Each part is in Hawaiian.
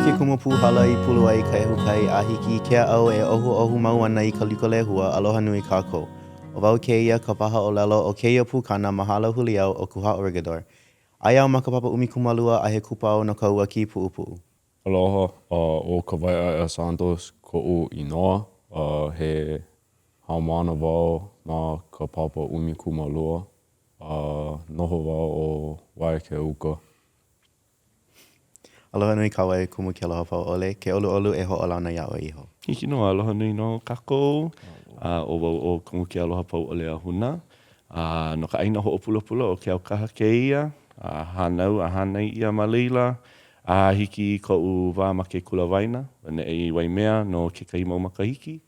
ke kumu pūhala i pulu ai ka ʻehukai a hiki i Keaʻau e ʻohuʻohu mau ana i ka liko lehua, aloha nui kākou. ʻO wau kēia ka waha ʻōlelo o kēia pukana Mahalo Huliau ʻo Kūhā Corregidor. Aia au ma ka papa 12 a he kupa au no ka ua Kīpuʻupuʻu. Aloha, ʻo Kawaiʻaeʻa Santos koʻu inoa. He haumāna wau ma ka papa 12 a noho wau o Waiākea Uka. Aloha nui kāua e Kumu Kealoha Pauʻole, ke ʻoluʻolu e hoʻolauna iā ʻoe iho. Hiki nō, aloha nui nō kākou. ʻO wau ʻo Kumu Kealoha Pauʻole Ahuna. A no ka ʻāina hoʻopulapula o Keaukaha kēia, a hānau a hānai ʻia ma laila, a hiki i koʻu wā ma ke kula waena, ua neʻe i Waimea no kekahi mau makahiki.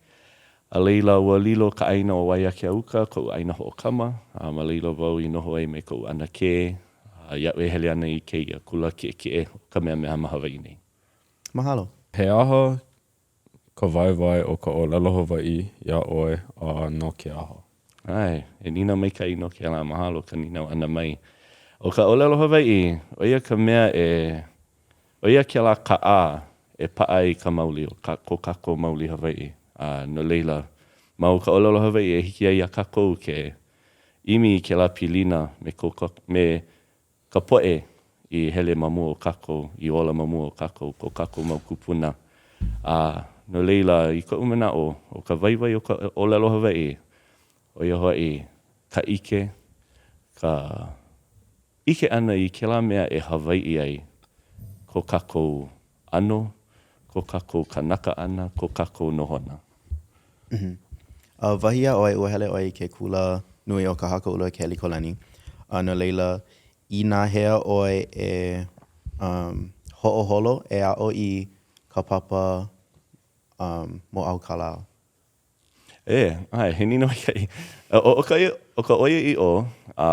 A laila, ua lilo ka ʻāina o Waiākea Uka, koʻu ʻāina hoʻokama, a ma laila wau i noho ai me koʻu ʻanakē, a iaʻu e hele ana i kēia kula kiʻekiʻe ʻo Kamehameha ma Hawaiʻi nei. Mahalo. He aha ka waiwai o ka ʻōlelo Hawaiʻi iā ʻoe a no ke aha? ʻAe, he nīnau maikaʻi nō kēlā, mahalo ka nīnau ʻana mai. ʻO ka ʻōlelo Hawaiʻi, ʻo ia ka mea e, ʻo ia kēlā kaʻā e paʻa ai ka mauli o ka, ko kākou mauli Hawaiʻi. A no laila, ma o ka ʻōlelo Hawaiʻi e hiki ai iā kākou ke ʻimi i kēlā pilina me ko, me ka poʻe i hele ma mua o kākou, i ola ma mua o kākou, ko kākou mau kūpuna. A no laila, i koʻu manaʻo, ʻo ka waiwai o ka ʻōlelo Hawaiʻi, ʻo ia hoʻi ka ʻike, ka ʻike ʻana i kēlā mea e Hawaiʻi ai ko kākou ʻano, ko kākou kanaka ʻana, ko kākou nohona. A wahi a ʻoe, ua hele ʻoe i ke kula nui o Ka Haka ʻUla o Keʻelikōlani. A no laila, inahea ʻoe e um, hoʻoholo e aʻo i ka papa um, mōʻaukala? E, ʻae, he nīnau maikaʻi. ʻO ka, ʻo ka ʻoiaʻiʻo, a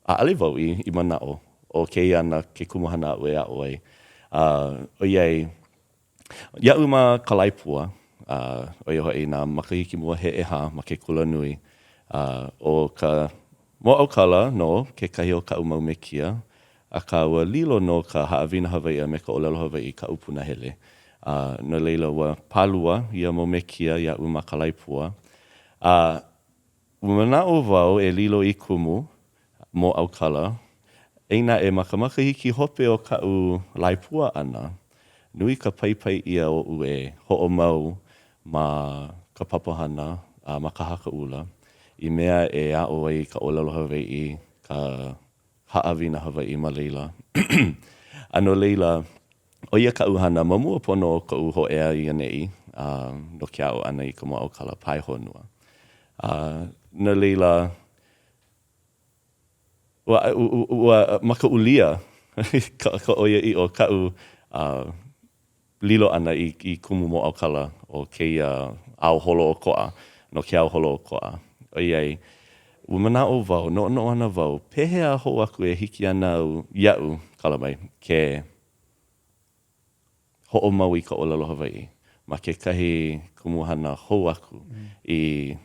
ʻaʻole wau i, i manaʻo ʻo kēia ana ke kumuhana aʻu e aʻo ai. A, ʻoiai, Iaʻu ma ka laepua, a ʻo ia hoʻi nā makahiki mua he ʻehā ma ke kulanui, a ʻo ka mōʻaukala nō kekahi o kaʻu mau mekia, akā ua lilo nō ka haʻawina Hawaiʻi a me ka ʻōlelo Hawaiʻi kaʻu punahele. A no laila, ua pālua ia mau mekia iaʻu ma ka laepua. A Ua manaʻo wau e lilo i kumu mōʻaukala, eia naʻe ma ka makahiki hope o kaʻu laepua ʻana, nui ka paipai ʻia oʻu e hoʻomau ma ka papahana a ma Ka Haka ʻUla i mea e aʻo ai i ka ʻōlelo Hawaiʻi, ka haʻawina Hawaiʻi ma laila. A no laila, ʻO ia kaʻu hana ma mua pono o koʻu hōʻea i ʻaneʻi no ke aʻo ʻana i ka mōʻaukala pae honua. A no laila, ua, ua makaʻulia ka, ka ʻoiaʻiʻo kaʻu lilo ʻana i, i kumu mōʻaukala o kēia ao holoʻokoʻa, no ke ao holoʻokoʻa. ʻOiai, ua manaʻo wau, noʻonoʻo ana wau, pehea hou aku e hiki ana au iaʻu, kala mai, ke hoʻomau i ka ʻōlelo Hawaiʻi ma kekahi kumuhana hou aku i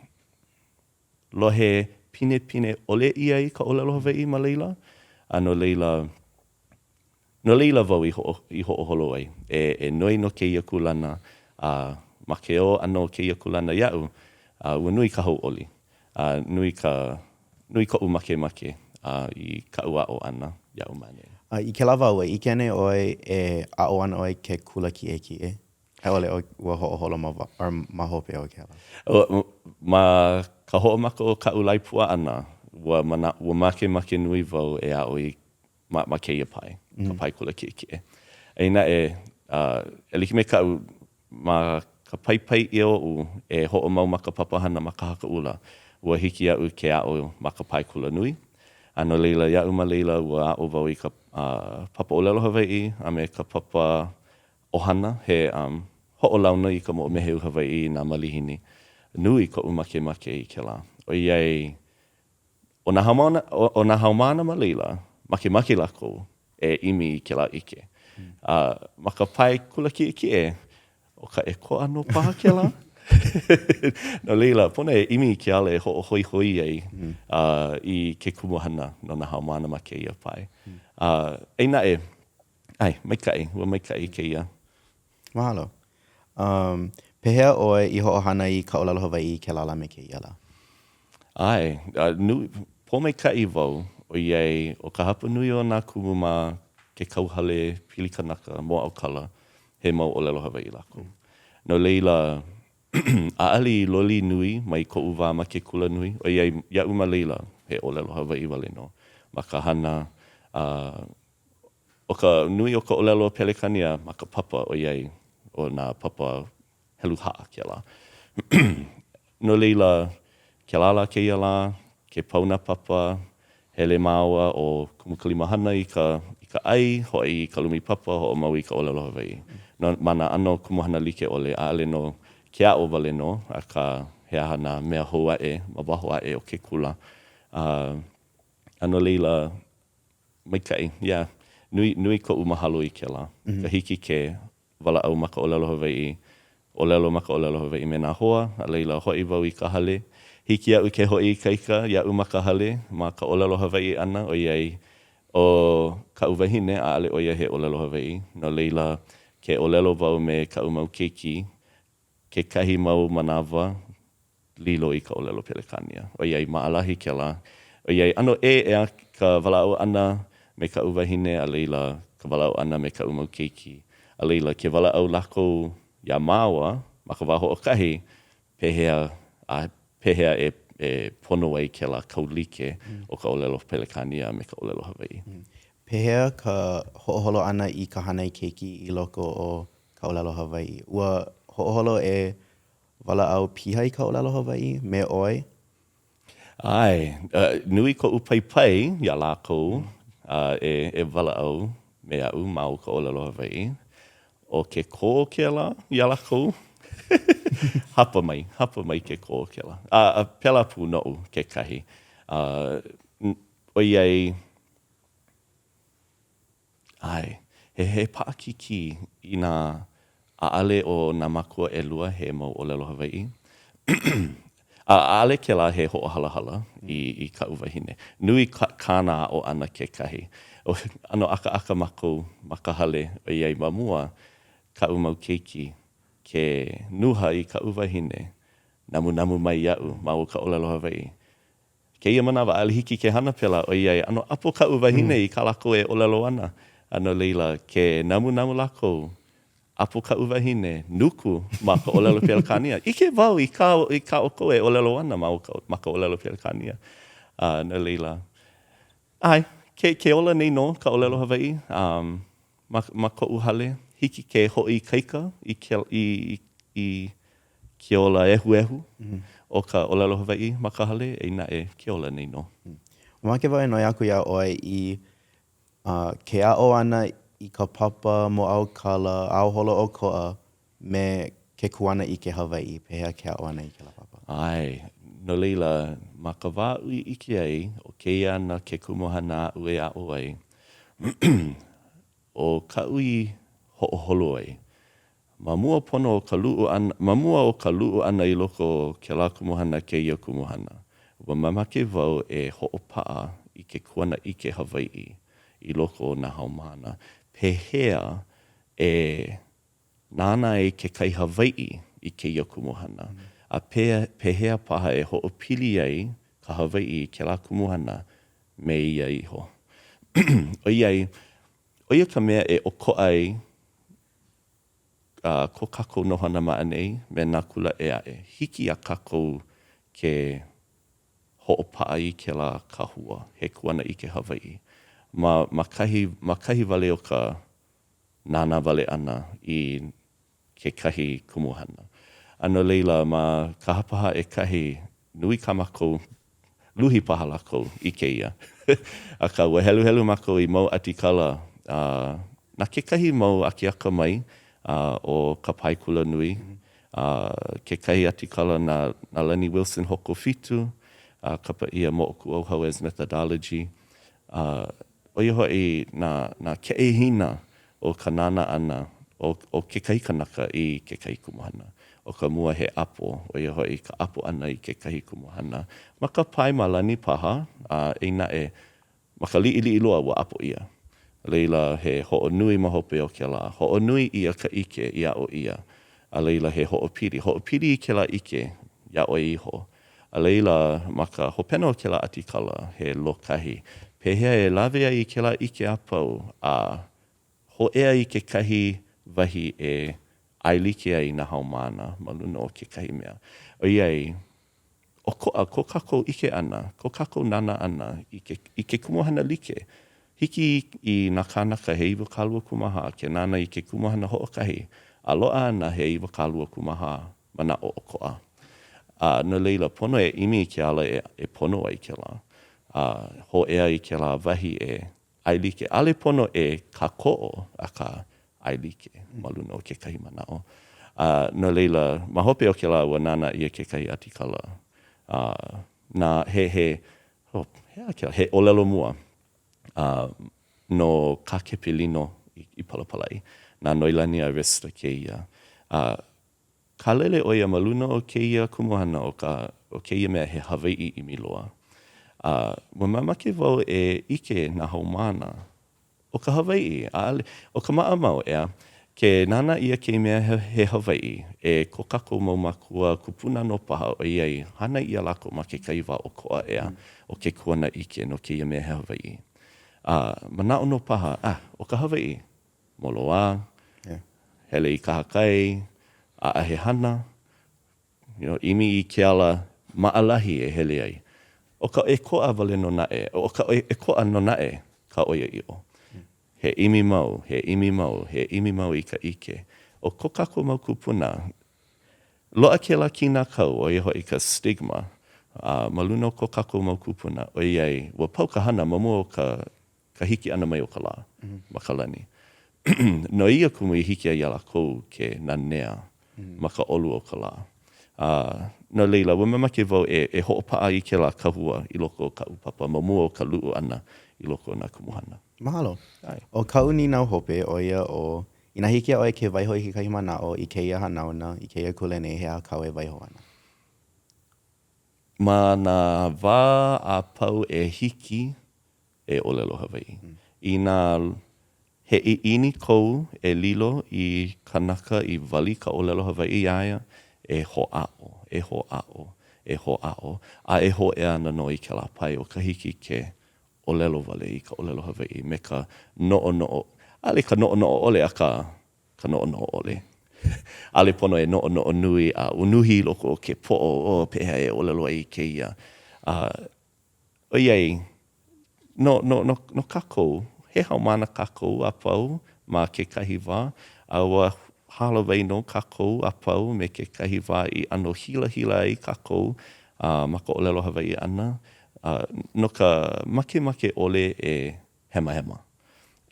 lohe pinepine ʻole ʻia i ka ʻōlelo Hawaiʻi ma laila, a no laila, no laila wau i hoʻo, i hoʻoholo ai e, e noi no kēia kūlana, a ma ke ō ʻana o kēia kūlana iaʻu, a ua nui ka hauʻoli, a nui ka, nui koʻu makemake a i kaʻu aʻo ʻana iaʻu ma ʻaneʻi. A i kēlā wā, ua ʻike anei ʻoe e aʻo ana ʻoe i ke kula kiʻekiʻe? A i ʻole ʻoe ua hoʻoholo ma, or ma hope o kēlā? Ma ka hoʻomaka o kaʻu laepua ʻana, ua mana, ua makemake nui wau e aʻo i ma, ma kēia pae, ka pae kula kiʻekiʻe. Eia naʻe, e like me kaʻu Ma ka paipai ʻia oʻu e hoʻomau ma ka papahana ma Ka Haka ʻUla, ua hiki iaʻu ke aʻo ma ka pae kulanui. A no laila, iaʻu ma laila, ua aʻo wau i ka papa ʻōlelo Hawaiʻi a me ka papa ʻohana, he hoʻolauna i ka moʻomeheu Hawaiʻi i nā malihini. Nui koʻu makemake i kēlā, ʻoiai ʻo nā haumāna, ʻo nā haumāna ma laila, makemake lākou e ʻimi i kēlā ʻike. A ma ka pae kula kiʻekiʻe, ʻo ka ʻekoʻa nō paha kēlā. No laila, pono e ʻimi i ke ala e hoʻohoihoi ai i ke kumuhana no nā haumāna ma kēia pae. Eia naʻe. ʻae, maikaʻi, ua maikaʻi kēia. Mahalo. Um, pehea ʻoe i hoʻohana i ka ʻōlelo Hawaiʻi i kēlā lā me kēia lā? ʻAe, a nui, pōmaikaʻi wau, ʻoiai, ʻo ka hapanui o nā kumu ma ke kauhale pili kanaka mōʻaukala, he mau ʻōlelo Hawaiʻi lākou. No laila, ʻaʻole i loli nui mai koʻu wā ma ke kulanui, ʻoiai, iaʻu ma laila, he ʻōlelo Hawaiʻi wale nō ma ka hana, a ʻo ka nui o ka ʻōlelo Pelekania ma ka papa, ʻoiai, ʻo nā papa helu haʻa kēlā. No laila, kēlā lā kēia lā, ke pau nā papa, hele māua ʻo Kumu Kalimahana i ka i ka ʻai, hoʻi i ka lumi papa, hoʻomau i ka ʻōlelo Hawaiʻi. No, ma nā ʻano kumuhana like ʻole, ʻaʻole no ke aʻo wale nō, akā, he aha nā mea hou aʻe ma waho aʻe o ke kula. A, a no laila, maikaʻi, yeah. Nui, nui koʻu mahalo i kēlā. Ka hiki ke walaʻau ma ka ʻōlelo Hawaiʻi, ʻōlelo ma ka ʻōlelo Hawaiʻi me nā hoa, a laila hoʻi wau i ka hale. Hiki iaʻu ke hoʻoikaika iaʻu ma ka hale ma ka ʻōlelo Hawaiʻi ʻana, ʻoiai ʻo kaʻu wahine, ʻaʻole ʻo ia he ʻōlelo Hawaiʻi, no laila, ke ʻōlelo wau me kaʻu mau keiki kekahi mau manawa lilo i ka ʻōlelo Pelekānia, ʻoiai maʻalahi kēlā, ʻoiai ʻano ʻē ʻeā ka walaʻau ʻana me kaʻu wahine, a laila ka walaʻau ʻana me kaʻu mau keiki, a laila ke walaʻau lākou iā māua ma ka wā hoʻokahi, pehea a pehea e e pono ai kēlā kaulike o ka ʻōlelo Pelekānia a me ka ʻōlelo Hawaiʻi. Pehea ka hoʻoholo ʻana i ka hānai keiki i loko o ka ʻōlelo Hawaiʻi? Ua hoʻoholo e Walaʻau piha i ka ʻōlelo Hawaiʻi me ʻoe? ʻAe, nui koʻu paipai iā lākou e walaʻau me aʻu ma o ka ʻōlelo Hawaiʻi. ʻO ke kō kēlā iā lākou? Hapa mai, hapa mai ke kō kēlā. A pēlā pū noʻu kekahi. ʻOiai, ʻAe. He he paʻakikī inā ʻaʻale ʻo nā mākua ʻelua he mau ʻōlelo Hawaiʻi. A ʻaʻale kēlā he hoʻohalahala i i kaʻu wahine. Nui kāna aʻo ʻana kekahi. ʻAno ʻakaʻaka mākou ma ka hale ʻoiai ma mua kaʻu mau keiki ke nuha i kaʻu wahine, namunamu mai iaʻu ma o ka ʻōlelo Hawaiʻi. Kēia manawa, ʻaʻole hiki ke hana pēlā, ʻoiai, ʻano ʻapo kaʻu wahine i kā lākou e ʻōlelo ana. A no laila, ke namunamu lākou, ʻapo kaʻu wahine, nuku ma ka ʻōlelo Pelekānia. ʻIke wau i kā i kā ʻoukou e ʻōlelo ana ma o ka ma ka ʻōlelo Pelekānia. A no laila, ʻae, ke ke ola nei nō ka ʻōlelo Hawaiʻi um, ma ma koʻu hale. Hiki ke hoʻoikaika i ke i i ke ola ehuehu o ka ʻōlelo Hawaiʻi ma ka hale, eia naʻe ke ola nei nō. Mamake wau e noi aku iā ʻoe i ke aʻo ʻana i ka papa mōʻaukala ao holoʻokoʻa me ke kuanaʻike Hawaiʻi, pehea ke aʻo ʻana i kēlā papa? ʻAe, no laila, ma ka wā aʻu i ʻike ai, ʻo kēia ana ke kumuhana aʻu e aʻo ai, ʻo kaʻu i hoʻoholo ai, Ma mua pono o ka luʻu ʻana, ma mua o ka luʻu ʻana i loko o kēlā kumuhana kēia kumuhana, ua mamake wau e hoʻopaʻa i ke kuanaʻike Hawaiʻi i loko o nā haumāna. Pehea e nānā ai kekahi Hawaiʻi i kēia kumuhana, a pehea paha e hoʻopili ai ka Hawaiʻi i kēlā kumuhana me ia iho. ʻOiai, ʻo ia ka mea e ʻokoʻa ai ko kākou nohona ma ʻaneʻi me nā kula ʻē aʻe, hiki iā kākou ke hoʻopaʻa i kēlā kahua, he kuanaʻike Hawaiʻi, ma ma kahi ma kahi wale o ka nānā wale ʻana i kekahi kumuhana. A no laila, ma ka hapahā ʻekahi, nui kā mākou Luhi paha lākou i kēia. Akā, ua heluhelu mākou i mau ʻatikala a na kekahi mau akeakamai o ka pae kulanui, a kekahi ʻatikala na Nālani Wilson Hokowhitu, a kapa ʻia Moʻokūʻauhau as Methodology. A ʻo ia hoʻi nā nā keʻehina o ka nānā ʻana o o kekahi kanaka i kekahi kumuhana. ʻO ka mua he ʻapo, ʻo ia hoʻi ka ʻapo ʻana i kekahi kumuhana. Ma ka pae malani paha, a eia naʻe, ma ka liʻiliʻi loa ua ʻapo ʻia. A laila, he hoʻonui ma hope o kēlā. Hoʻonui ʻia ka ʻike i aʻo ʻia. A laila, he hoʻopili. Hoʻopili i kēlā ʻike iā ʻoe iho. A laila, ma ka hopena o kēlā ʻatikala, he lōkahi. Pehea e lawe ai i kēlā ʻike a pau a hōʻea i kekahi wahi e ʻaelike ai nā haumāna ma luna o kekahi mea. ʻOiai, ʻokoʻa ko kākou ʻike ʻana, ko kākou nānā ʻana i ke, i ke kumuhana like. Hiki i nā kānaka he 24 ke nānā i ke kumuhana hoʻokahi, a loaʻa ana he 24 manaʻo ʻokoʻa. A no laila, pono e ʻimi i ke ala e, e pono ai kēlā, a hōʻea i kēlā wahi e ʻaelike. ʻAʻole pono e kākoʻo, akā, ʻaelike ma luna o kekahi manaʻo. A no laila, ma hope o kēlā, ua nānā ʻia kekahi ʻatikala, a na, he, he, oh, he aha kēlā, he ʻōlelo mua, a no kā Kepelino i, i palapala ai. Na Noelani Arista kēia. A Kālele ʻo ia ma luna o kēia kumuhana o ka, o kēia mea he Hawaiʻi ʻimi loa. A ua mamake wau e ʻike nā haumāna ʻo ka Hawaiʻi, ʻaʻole, ʻo ka maʻamau, ʻeā, ke nānā ʻia kēia mea he, he Hawaiʻi, e ko kākou mau mākua kupuna nō paha, ʻoiai, hānai ʻia lākou ma kekahi wā ʻokoʻa, ʻeā, o ke kuanaʻike no kēia mea he Hawaiʻi. A manaʻo nō paha, ah, ʻo ka Hawaiʻi, Moloā, hele i kahakai, ʻaʻahe hana, you know, ʻimi i ke ala maʻalahi e hele ai. ʻO ka ʻokoʻa wale nō naʻe, ʻo ka ʻokoʻa nō naʻe ka ʻoiaʻiʻo. He ʻimi mau, he ʻimi mau, he ʻimi mau i ka ʻike. ʻO ko kākou mau kūpuna, loaʻa kēlā kīnākau, ʻo ia hoʻi ka stigma, a ma luna o ko kākou mau kūpuna, ʻoiai, ua pau ka hana ma mua o ka ka hiki ʻana mai o ka lā ma ka lani. No ia kumu i hiki ai iā lākou ke nanea ma ka ʻolu o ka lā. A no laila, ua mamake wau e, e hoʻopaʻa i kēlā kahua i loko o kaʻu papa ma mua o ka luʻu ʻana i loko o nā kumuhana. Mahalo. ʻO kaʻu nīnau hope, ʻo ia ʻo, inā hiki iā ʻoe ke waiho i kekahi manaʻo i kēia hanauna, i kēia kula nei, he aha kāu e waiho ana? Ma nā wā a pau e hiki e ʻōlelo Hawaiʻi. Inā he ʻiʻini kou e lilo i kanaka i wali ka ʻōlelo Hawaiʻi iā ia, e hoʻāʻo, e hoʻāʻo, e hoʻāʻo, a e hōʻea ana nō i kēlā pae o ka hiki ke ʻōlelo wale i ka ʻōlelo Hawaiʻi me ka noʻonoʻo, ʻaʻole ka noʻonoʻo ʻole, akā ka noʻonoʻo ʻole. ʻAʻole pono e noʻonoʻo nui a unuhi i loko o ke poʻo, oh, pehea e ʻōlelo ai i kēia. A ʻoiai, no, no, no, no kākou, he haumāna kākou a pau ma kekahi wā, a ua hālāwai nō kākou a pau me kekahi wā i ʻano hilahila ai kākou a ma ka ʻōlelo Hawaiʻi ʻana, a no ka makemake ʻole e hemahema.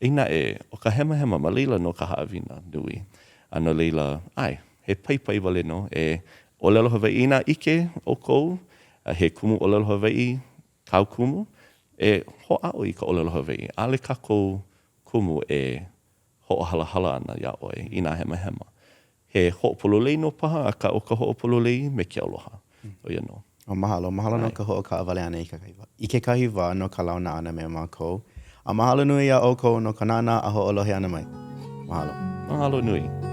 Eia naʻe, ʻo ka hemahema, ma laila nō ka haʻawina nui. A no laila, ʻae, he paipai wale nō e ʻōlelo Hawaiʻi. Inā ʻike ʻoukou he kumu ʻōlelo Hawaiʻi kāu kumu, e hoʻāʻo i ka ʻōlelo Hawaiʻi. ʻAʻole kākou kumu e hoʻohalahala ana iā ʻoe inā hemahema. He hoʻopololei nō paha, akā ʻo ka hoʻopololei me ke aloha, ʻo ia nō. Oh, mahalo. Mahalo no ka hoʻokaʻawale ʻana i kekahi wā, i kekahi wā no ka launa ʻana me mākou. A mahalo nui iā ʻoukou no ka nānā a hoʻolohe ʻana mai. Mahalo. Mahalo nui.